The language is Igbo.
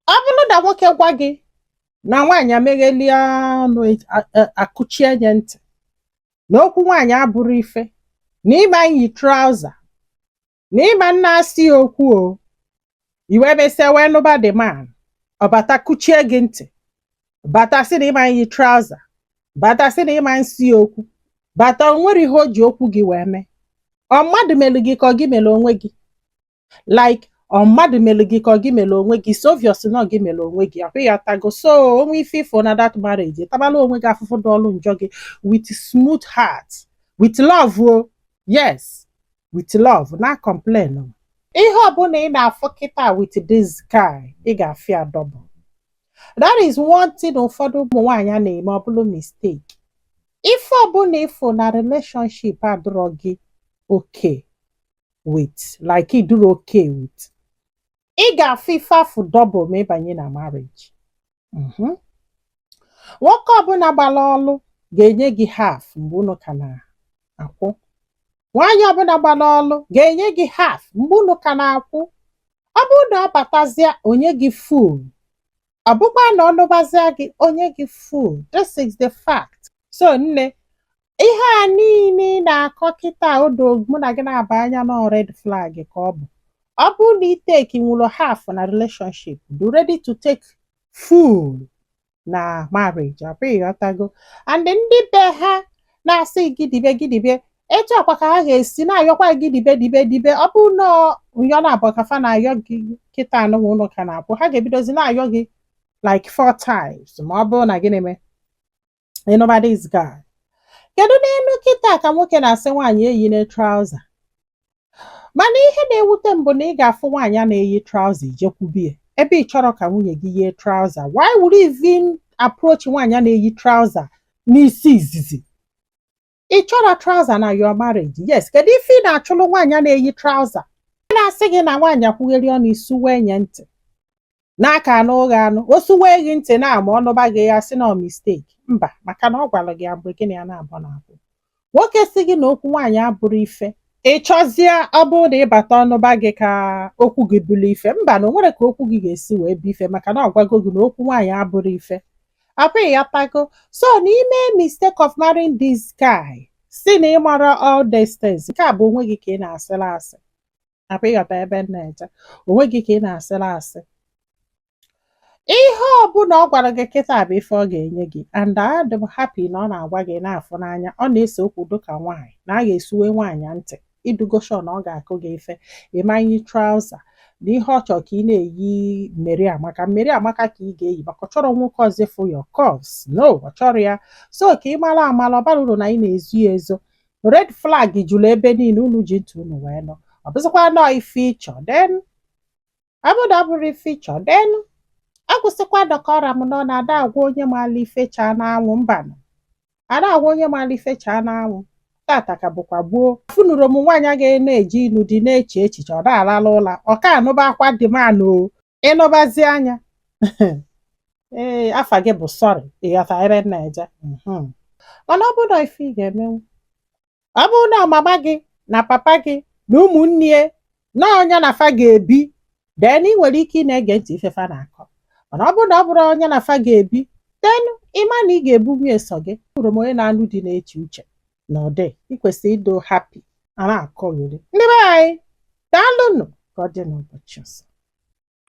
Ọ bụrụ na nwoke gwa gị na nwaanyị ameghelie ọnụ, akụchie nye ntị, na okwu nwaanyị abụrụ ife, na ịma yi trouser, na ịma nna asị ya okwu, o iwe mesịa wee nụba the man, ọ bata kuchie gị ntị, bata sị na ịma yi trouser, bata sị na ịma nsị ya okwu, bata o nwere ihe o ji okwu gị wee mee. Ọ mmadụ melụ gị ka ọ gị mere onwe gị? Like, ọ mmadụ melụ gị ka ọ gị mere onwe gị? So obvious na ọ gị mere onwe gị. Ọkwa ịghọtago? So onwe ife ifo na that marriage, tabala onwe gị afụfụ dọọlụ njọ gị with smooth heart, with love o, yes, with love na complain o. Ihe ọbụla ị na-afụ kịta with this guy, ị ga-afịa double. That is one thing ụfọdụ ụmụ nwaanyị a na-eme, ọ bụrụ mistake. Ife ọbụla ịfụ na relationship adịrọ gị okay with, like ịdịrọ okay with, ị ga-afụ ife afụ double ma ịbanye na marriage. Nwoke ọbụla gbara ọlụ ga-enye gị half mgbe unu ka na-akwụ. Nwaanyị ọbụla gbara ọlụ ga-enye gị half mgbe unu ka na-akwụ. Ọ bụrụ na ọ batazie, onye gị full. Ọ bụkwa na ọ nụbazia gị, onye gị full. This is the fact. So nne, ihe a niile ị na-akọ kịta, odo mụ na gị na-aba anya na red flag ka ọ bụ. Ọ bụrụ na ị take nwụrụ half na relationship, be ready to take full na marriage. Ọ bụ ịghọtago? And ndị be ha na-asị gidibe gidibe, etu ọkwa ka ha ga-esi na-ayọkwa gidibe dibe dibe. Ọ bụrụ na nyọ na abụọ ka fa na-ayọ gị kịta, anụnwa ụnụ ka na-akwụ, ha ga-ebidozi na-ayọ gị like four times ma ọ bụrụ na gịnị mee ịnụba this guy. Kedu n'elu kịta ka nwoke na-asị nwaanyị eyine trouser? Mana ihe na-ewute m bụ na ị ga-afụ nwaanyị a na-eyi trouser, ijekwubie ebe ị chọrọ ka nwunye gị yie trouser. Why would you even approach nwaanyị a na-eyi trouser n'isi izizi? Ị chọrọ trouser na your marriage, yes. Kedu ife ị na-achụlụ nwaanyị a na-eyi trouser? Ị na-asị gị na nwaanyị akwụgheri ọnụ, isuwe nye ntị n'aka anụ ụgha anụ o suwe gị ntị na ama ọnụba gị, ya sị na ọ mistake. Mba, maka na ọ gwara gị ya mgbe gị na ya na-abụ na-akwụ. Nwoke si gị na okwu nwaanyị abụrụ ife, ị chọzie ọ bụrụ na ịbata ọnụba gị ka okwu gị bụrụ ife. Mba, na o nwere ka okwu gị ga-esi wee bụ ife, maka na ọ gwago gị na okwu nwaanyị abụrụ ife. Abụghị ya tago. So n'ime mistake of marrying this guy, si na ị mara all these things, nke a bụ onwe gị ka ị na-asịrị asị. Abụ ịghọta ebe m na-eje? Onwe gị ka ị na-asịrị asị. Ihe ọbụla ọ gwara gị kịta bụ ife ọ ga-enye gị, and adị m happy na ọ na-agwa gị na-afụ n'anya. Ọ na-ese okwu dịka nwaanyị na a ga-esuwe nwaanyị ntị idugo sure na ọ ga-akụ gị ife ịmanye trouser na ihe ọ chọrọ ka ị na-eyi. Mmeri amaka, mmeri amaka ka ị ga-eyi, maka ọ chọrọ nwoke ọzọ ịfụ your curves. No, ọ chọrọ ya. So ka ị mara amala, ọ bara uru na ị na-ezu ya ezo. Red flag juru ebe niile. Unu ji ntị unu wee nọ. Ọ bụzịkwa nọọ ife ịchọ, then ọ bụrụ na ọ bụrụ ife ịchọ, then agwụsịkwa dọkọra m nọ na ada agwa onye maala ife chaa n'anwụ. Mbanụ, ada agwa onye maala ife chaa n'anwụ. Tata ka bụkwa gboo. Funuru m nwaanyị ga na-eji inu dị na-eche echiche, ọ na-alala ụla, ọ ka anụba akwa dị manụ o. Ịnụbazi anya, ee, afa gị bụ sorry. Ịghọta ebe m na-eje? Mana ọ bụrụ na ife ị ga-emenwu, ọ bụrụ na mama gị na papa gị na ụmụnne ya na ọnya na fa ga-ebi, then ị nwere ike ị na-ege ntị ife fa na-akọ. Mana ọ bụrụ na ọ bụrụ onye na fa ga-ebi, then ịma na ị ga-ebu nwunye sọ gị. Hụrụ m onye na-anụ di na-eche uche na ụdị ị kwesịrị ịdị happy a na-akọgheri. Ndị be anyị, daalụnụ. Ka ọ dị n'ụbọchị ọzọ.